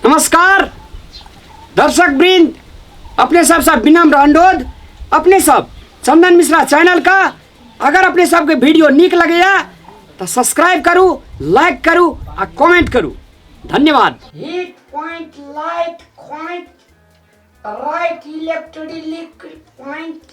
नमस्कार दर्शक वृंद, अपने सब सब विनम्र अनुरोध, अपने सब चंदन मिश्रा चैनल का अगर अपने सबके वीडियो नीक लगैया तो सब्सक्राइब करू, लाइक करू आ कमेंट करू। धन्यवाद। Heat point light point right electric point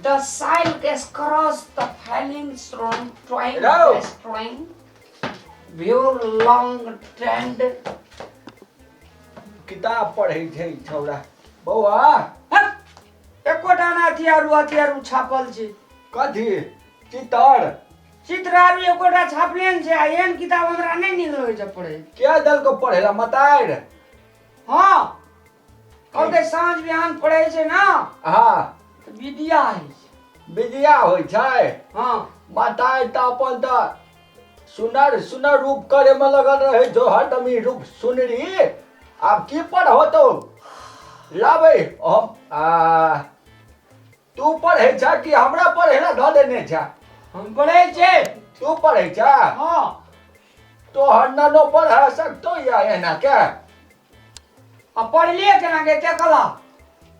the silk across the falling stone twine रौ। String pure long trend. किताब पढ़ै छै छौड़ा बौआ। एकोटा ना अथी आरू छापल छै। कथी चितर? चित्र आरू एकोटा छापले ने छै आ एहन किताब हमरा नहि नीक लगै छै पढ़ै। के देलको पढ़ै ला मतारि? हँ, कहलकै साँझ बिहान पढ़ै छै ने तऽ विद्या होइ छै। विद्या होइ छै? हँ। मतारि तऽ अपन तऽ सुनर सुनर रूप करे में लगल रहे जो हरदम ई रूप सुनरी। आब की पढ़ो तो लाबै हम आ तू पढ़ै छ कि हमरा पढ़ै ला धऽ देने छ? हम पढ़ै छियै। तू पढ़ै छ? हँ। तोहर ननो पढ़ा सकतो या एना के? आ पढ़लियै केना के एते कला?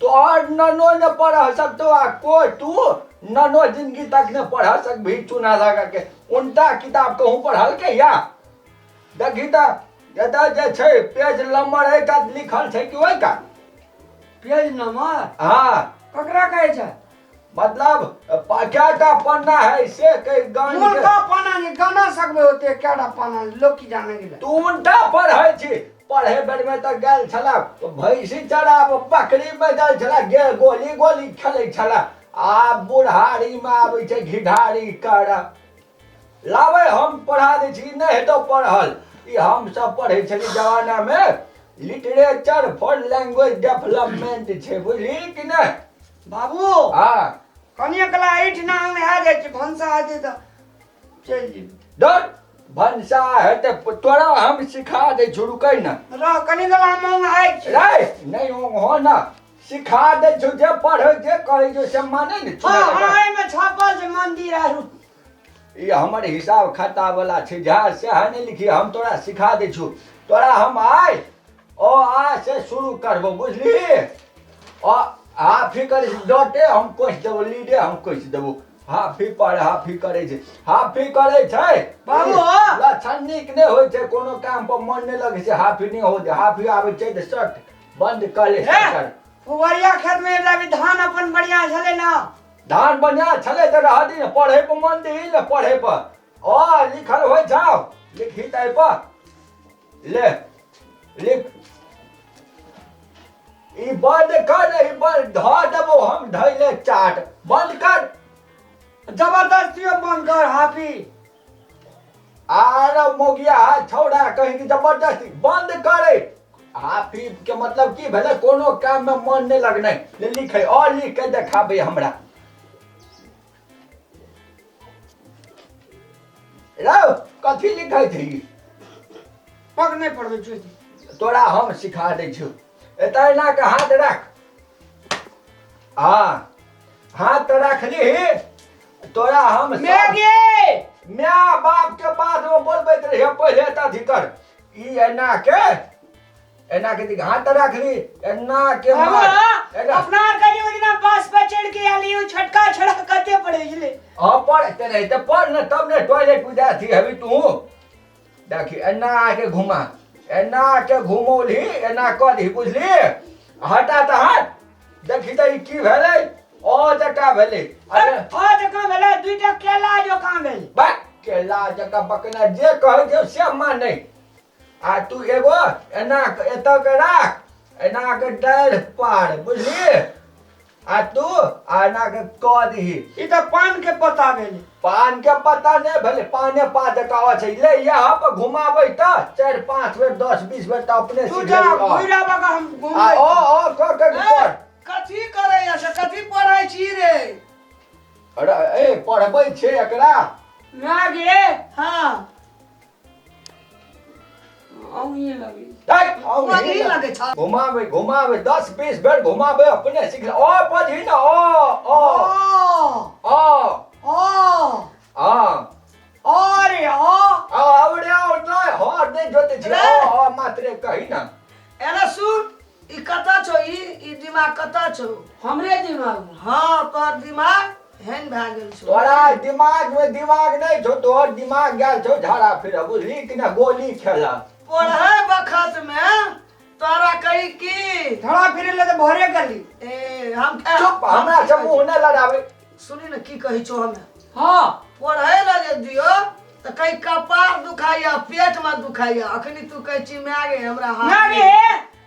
तोहर ननो ने पढ़ा सकतो आ कोई तू ननो जिंदगी तक ने पढ़ा सकभी। चुना लगा के उनटा किताब कहूँ पढ़ल के या देखी तऽ एतऽ जे छै पेज नंबर एहि कात लिखल छै कि ओहि कात? Page number? हाँ। ककरा कहै छै? मतलब कएटा पन्ना है से कहि गान के। मुल्का पन्ना जे गाना सकबै ओते कएटा पन्ना लोक की जाने गेलै। तू उनटा पढ़ै छी। पढ़े बेर में तऽ गेल छला भैंसी चराब, बकरी में गेल छला, गेल गोली गोली खेलै छला। आ बुढ़ारी में आबै छै घिढारी कर लाबै। हम पढ़ा दै छी, नहि हेतौ पढ़ल। ई हम सब पढ़ै छली जमाना में लिटरेचर फॉर लैंग्वेज डेवलपमेंट छै, बुझली कि नहि? बाबू। हाँ। कनिए कला एहिठिना भए जाइ छै, भनसा हेतै तऽ चलि जेबै। डर भनसा हेतै तोरा हम सिखा दै छी, रुकै ने। रह कनि कला हम आइ छी। रे नहि हो ना, सिखा दै छौ जे पढ़ै जे करै छौ से मानै ने। हाँ हाँ, एहिमे छापल छै मंदिर आरू। ई हमर हिसाब खाता वाला छै, जा सएह नहि लिखी। हम तोरा सिखा दै छौ। तोरा हम आइ ओ आ से शुरू करबो, बुझली? ओ हाफी करै छै डटे हम कसि देबो, लीडे हम कसि देबो। हाफी पर हाफी करै छै, हाफी करै छै बाबू। लक्षण नीक नहि होइ छै। कोनो काम पर मन नहि लगै छै, हाफी नहि होइ छै। हाफी आबै छै तऽ शर्ट बंद कऽ ले। हे, फुवरिया खेत में अभी धान अपन बढ़िया छलै ना? धान बढ़िया छलै तऽ रह दी ने, पढ़े पर मन दी ने पढ़े पर। ओ लिखल होइ जाओ, लिखी तै पर ले लिख। ई बंद कर, ई बंद धऽ देबो हम धैले चाट। बंद कर। जबरदस्ती बंद कर हाफी। आर मोगिया छौड़ा कहीं कि जबरदस्ती बंद करे। हाफी के मतलब की भेलै? कोनो काम में मन नहीं लगनै। ले लिखे और लिख के देखाबे हमरा। रौ कथी लिखै छी? पग नहीं पड़बै छोड़ि। तोरा हम सिखा दै छियौ। एतऽ एना के हाथ राख। हाँ, हाथ रखली। तोरा हम सब- मैगी। माय बाप के बाद में बोलबैत रहिए, पहिले तऽ अथी कर। ई एना के एना के दिख, हाथ रखली एना के मार। एना। अपना आर कहियो दिना बस पर चढ़ के आली ओ छोटका छोड़ा कते पड़े छलै? हाँ, पढ़ ते नहीं तऽ पढ़ ने तब ने टॉयलेट पूजा अथी हेबी तू। देखी एना के घुमा, एना के घुमौलही, एना कऽ दही, बुझली? हटा तऽ हट। देखी तऽ ई की भेलै? ओ जकाँ भेलै। अरे ओ जकाँ भेलै, दुईटा केला जकाँ भेलै। बक केला जकाँ बकना। जे कहै छै से मानै। आ तू एगो एना एतऽ के राख, एना के डाढ़ि पार, बुझली? आ तू आ एना के कऽ दही। ई तऽ पान के पत्ता भेलै। पान के पत्ता नहि भेलै, पाने पा जकाँ छै। ले यहाँ पर घुमाबै तऽ 4 5 बेर 10 20 बेर तऽ अपने तू सीख जा लेबही। घुरि आबऽ हम आ घुमबै। ओ कऽ के पढ़। कथी करैया से कथी पढ़ै छी रे? अरे ए पढ़बै छै एकरा। ना गे। हाँ। औंही लगै। औंही लगै छ। घुमाबै घुमाबै 10 20 बेर घुमाबै, अपने सीख ले। ओ पढ़ी ने ओ ओ ओ ओ ओ हाँ। ओ अरे आ आवड़े और नहीं हर नहीं जोते छी रे। अ अ मात्रे कही ना। एना सुन, ई कतऽ छौ? ई ई दिमाग कतऽ छौ? हमरे दिमाग में। हाँ, तोहर दिमाग हेन भए गेल छौ। तोरा दिमाग में दिमाग नहीं छौ, तोहर दिमाग गेल छौ झाड़ा फिर, बुझली कि ना? गोली खेला। पढ़े बखत में तोरा कही की झाड़ा फिरे ले तो भरे गली। ए हम चुप, हमरा से मुंह न लड़ावे। सुनी ने की कहै छौ हमे। हाँ। पढ़े ला जे दियो तऽ कहीं कपार दुखाइया, पेट में दुखाइया। अखनी तू कहै छी माय गे हमरा हाथ। ना गे,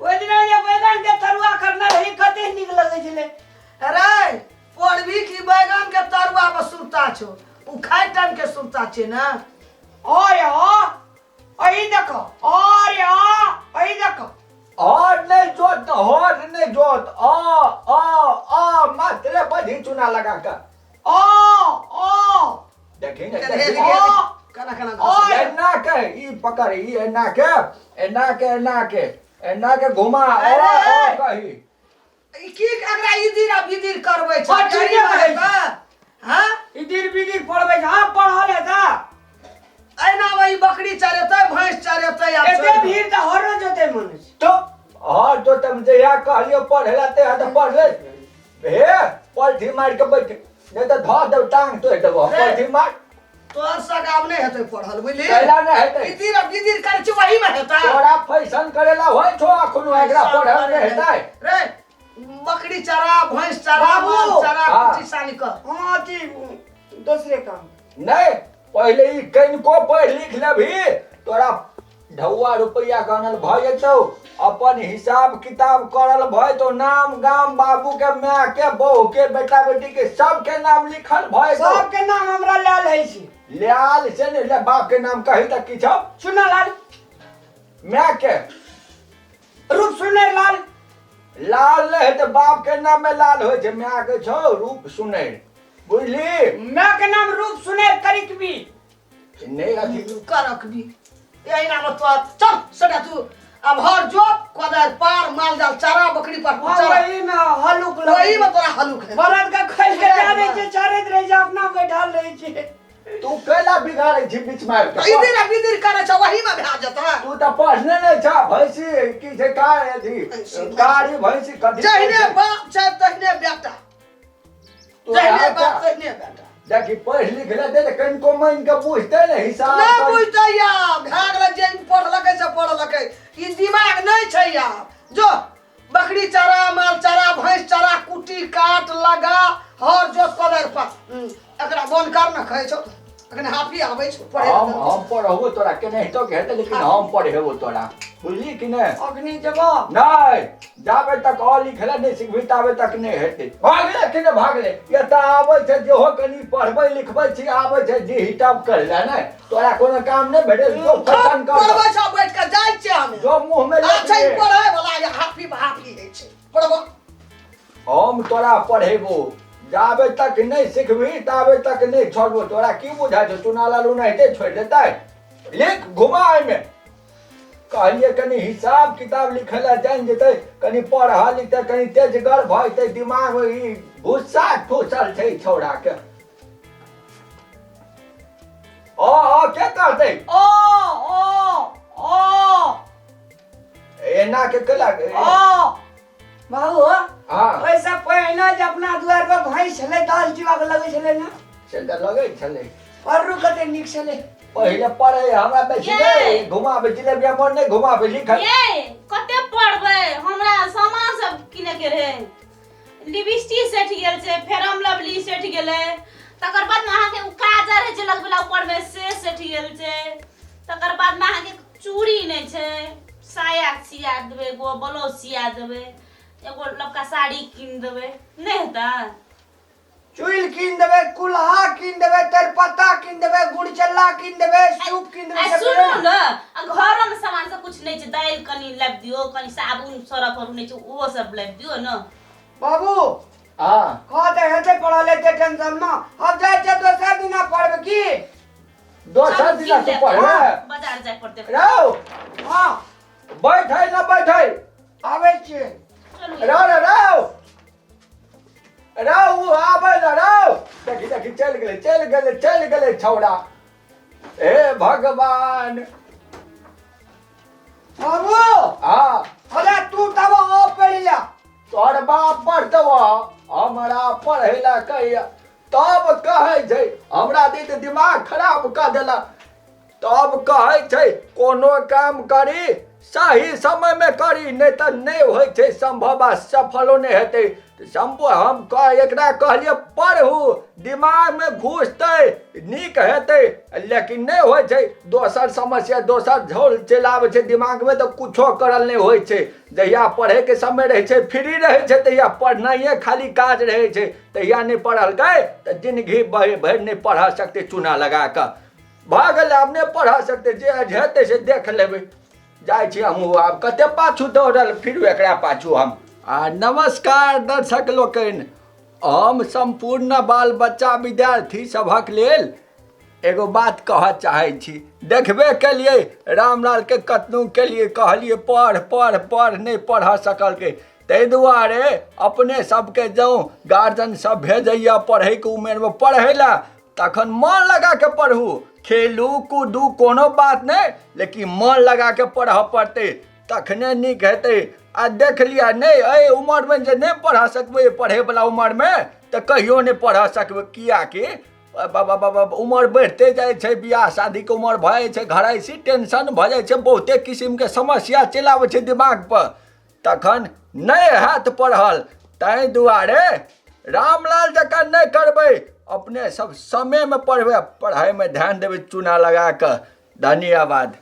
ओहि दिना जे बैगन के तरुआ करना रही कते नीक लगै छलै। अरे पढ़बी की बैगन के तरुआ पर सुरता छौ? उ खाय टाइम के सुरता छै ने। अरे आ अही देखो, अरे आ अही देखो। और नहीं जोत, और नहीं जोत, अ अ अ मात्रे बधी चुना लगा कर। आ आ देखी ने, चल, देखी। हे, हे, केना केना और। एना के ई पकड़, ई एना के एना के एना के एना के घुमा। अरे। अ अ कही। ई की एकरा इधर आ बिधिर करबै छै? हाँ, ठीके कहै छी। हाँ? इधर बिधिर पढ़बै छै। हाँ, पढ़ल है ता। एना वही बकरी चरेतै, भैंस चरेतै आ एते छोड़ि देतै। भीड़ तऽ हरो जोते मनुष्य। तो हर जो तुम जहिया कहलियो पढ़े ला ते तो पढ़ ले। हे पलथी मार के बैठ, नहीं तो धऽ देब टांग तोड़ देबो। रे। पलथी मार। तोहर सग आब नहि हेतै पढ़ल, बुझली? कैला नहि हेतै? इधर आ बिधिर करै छै वही में हेतै। तोरा फैशन करेला होय छो अखनो, एकरा पढ़ल नहि हेतै। रे बकरी चरा, भैंस चरा, बाबू। माल चरा, हाँ। कुटी सानी कर। हाँ जी, दूसरे काम। नहीं, पहिले ई कनिको पढ़ लिख लेबही तोरा ढौआ रुपैआ गनल भऽ जेतौ, अपन हिसाब किताब करल भऽ जेतौ, नाम गाम बाबू के माय के बहू के बेटा बेटी के सबके नाम लिखल भऽ जेतौ। सबके नाम हमरा लाल है छी। लाल से नहीं ले, बाप के नाम कही तऽ किछो। चुना लाल। माय के रूप सुनर लाल। लाल नहीं हेतै, बाप के नाम में लाल होइ छै, माय के छौ रूप सुनर, बुझली? माय के नाम रूप सुनर करिकबी। नहीं अथी करकबी यही नाम तो। चल सटा, तू अब हर जोत, कोदार पार, माल जाल चारा, बकरी पर हाँ, चारा। वही में हलुक लगै। वही में तोरा हलुक है। बरद के खोल के जा दै छै, चरैत रहै छै, अपना बैठल रहै छै। तू कैला बिगाड़ै छी बीच मारि के? इधर आ बिधिर करै छै वही में भए जेतै। तू तऽ पढ़ने नहि छह। भैंसी की छै कार अथी कारी भैंसी कथी? जहिने बाप छै तहिने बेटा। तू जहिने आब बाप तहिने बेटा। देखी, पढ़ि लिख लेतै तऽ कनिको मानि के बुझतै ने हिसाब। नहि बुझतै आब, भए गेलै। जे पढ़लकै से पढ़लकै, ई दिमाग नहि छै आब। जो बकरी चरा, माल चरा, भैंस चरा, कुट्टी काट लगा, हर जोत, कोदारि पर। एकरा बन्द कर ने, कहै छौ अखन हाफी आबै छौ पढ़ै हम लए। हम पढ़बो तोरा, केनाहितो के हेतै लेकिन हम पढ़ेबो तोरा, बुझली कि नहि? अग्नि जबो। नहि, जाबे तक अ लिखले नहि सिखबही ताबे तक नहि हेतै। भागले कि नहि भागले? एतऽ आबै छै जेहो कनि पढ़बै लिखबै छी, आबै छै जी हिटाब कर ले। नहि तोरा कोनो काम नहि भेटै जो फैशन कर। पढ़बै छौ बैठ के, जाइ छियै हमे। जो मुँह में आब छै ले। पढ़ै वाला या हाफी हाफी होइ छै पढ़बो। हम तोरा पढ़ेबो, जाबे तक नहि सिखबही ताबे तक नहि छोड़बो। तोरा की बुझाइ छौ, चुना लालू नहि छोड़ि देतै? लिख, घुमा एहिमे। कहलियै कनि हिसाब किताब लिखै लए जानि जेतै, कनि पढ़ऽ लिखतै, कनि तेजगर भऽ जेतै दिमाग। ई भुस्सा ठूसल छै छौड़ाके। अ अ के कहतै? ओ ओ ओ। एना के केला? ओ बाबू। हाँ। ओहिसँ पहिने जे अपना दुआर पर भैंस छलै, दाल जीवा के लगै छलै ने? से तऽ लगै छलै। पढ़ू कते नीक छलै। पहिले पढ़े हमरा बेसी ये। नहि घुमाबै, जिलेबिया मोन नहि घुमाबै लिखल। ये कते पढ़बै? हमरा सामान सब किने के रहे। लिपस्टिक सटि गेल छै, फेरम लवली सटि गेलै, तकर बाद में अहाँके उ काजर होइ छै लगबेला ऊपर में से सटि गेल छै, तकर बाद में अहाँके चूड़ी नहि छै, साया सिया देबै, एगो ब्लाउज सिया देबै, एगो लबका साड़ी कीन देबै, नहि हेतै? चुइल कीन देबै, कुल्हा कीन देबै, तेजपत्ता कीन देबै, गुड़चल्ला कीन देबै, सूप कीन देबै। आ सब सुनू देबै। ने, आ घरोमे सामान सब कुछ नहि छै। दालि कनि लाबि दियौ, कनि साबुन सरफ आर नहि छै, ओहो सब लाबि दियौ ने। बाबू। हाँ। कहते हेतै पढ़ल एते टेंशन मे, अब जाइ छियै दोसर दिना पढ़बै की? दोसर चलू, दिना कीन तू लेब। पढ़बे। बाजार जाय पड़तै। रौ। हाँ। बैठै न बैठै। आबै छियै। चलू। रौ रे रौ रौ, उ आबै न रौ। देखी देखी, चलि गेलै, चलि गेलै, चलि गेलै छौड़ा। हे भगवान। बाबू। हाँ। अरे तू तब ओ पढ़ ला। तोहर बाप पढ़तौ, हमरा पढ़ै लए कहिया। तब कहै छै हमरा दी दिमाग खराब कऽ देलक। तब कहै छै कोनो काम करी सही समयमे करी, नहि तऽ नहि होइ छै सम्भव आ सफलो नहि हेतै। शम्भू हम कह एकरा कहलियै पढ़ू, दिमागमे घुसतै, नीक हेतै, लेकिन नहि होइ छै। दोसर समस्या दोसर झोल चलि आबै छै दिमागमे तऽ कुछो करल नहि होइ छै। जहिया पढ़ैके समय रहै छै, फ्री रहै छै, तहिया पढ़नाइए खाली काज रहै छै। तहिया नहि पढ़लकै तऽ जिनगी भरि नहि पढ़ सकतै। चूना लगा कऽ भऽ गेलै, आब नहि पढ़ सकतै। जे हेतै से देख लेबै। जाइ छी हमहूँ आब, कते पाछू दौड़ल फिरू एकरा पाछू हम। आ नमस्कार दर्शक लोकनि, हम सम्पूर्ण बाल बच्चा विद्यार्थी सभक लेल एगो बात कहऽ चाहै छी। देखबे केलियै रामलालके कतनो केलियै, कहलियै पढ़ पढ़ पढ़, नहि पढ़ सकलकै। ताहि दुआरे अपने सबके जँ गार्जियन सब भेजैए पढ़ैके उमेरमे पढ़ै लए, तखन मन लगा के पढ़ू। खेलू कूदू कोनो बात नहि, लेकिन मन लगा के पढ़ऽ पड़तै तखने नीक हेतै। आ देख लिअ, नहि एहि उमरमे जे नहि पढ़ा सकबै पढ़ैवला उमरमे, तऽ कहियो नहि पढ़ा सकबै। किएकि बाबा बाबा उमर बढ़िते जाइ छै, बियाह शादीके उमर भऽ जाइ छै, घरायसी टेंशन भऽ जाइ छै, बहुते किसिमके समस्या चलि आबै छै दिमागपर, तखन नहि हैत पढ़ल। ताहि दुआरे रामलाल जकाँ नहि करबै, अपने सब समयमे पढ़बै, पढ़ाइमे ध्यान देबै चूना लगा कऽ। धन्यवाद।